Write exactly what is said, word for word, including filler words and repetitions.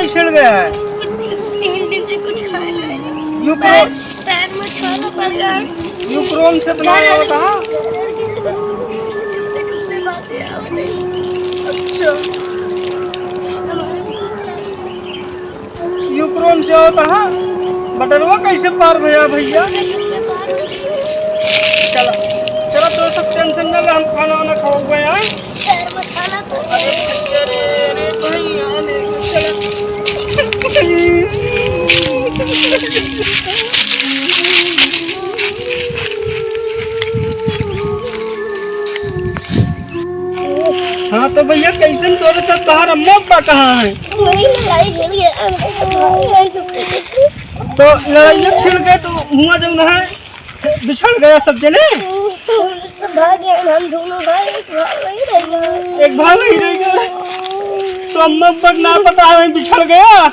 छिड़ गया है। कुछ, तीन दिन से कुछ खाए नहीं। यूक्रो-, पैर, पैर में छाला पड़ गया। यूक्रोन से बनाया होता है। अच्छा। यूक्रोन से होता है। बटरवा कैसे पार भया भैया? चला, चला, तो सब टेंशन ना ले, हम खाना वाना खाओ गए हैं। अरे भैया रे, अरे भैया रे, चला। हाँ तो भैया, कैसन तोरे साथ बाहर अम्मा अब्बा कहाँ हैं? वही लड़ाई झड़ गया। तो लड़ाई छिड़ गए तो हुआ जो है बिछड़ गया सब जने। भाग गए हम दोनों भाई, एक भाई वही रह गया। एक भाई वही रह गया। तो अम्मा अब्बा ना पता है बिछड़ गया।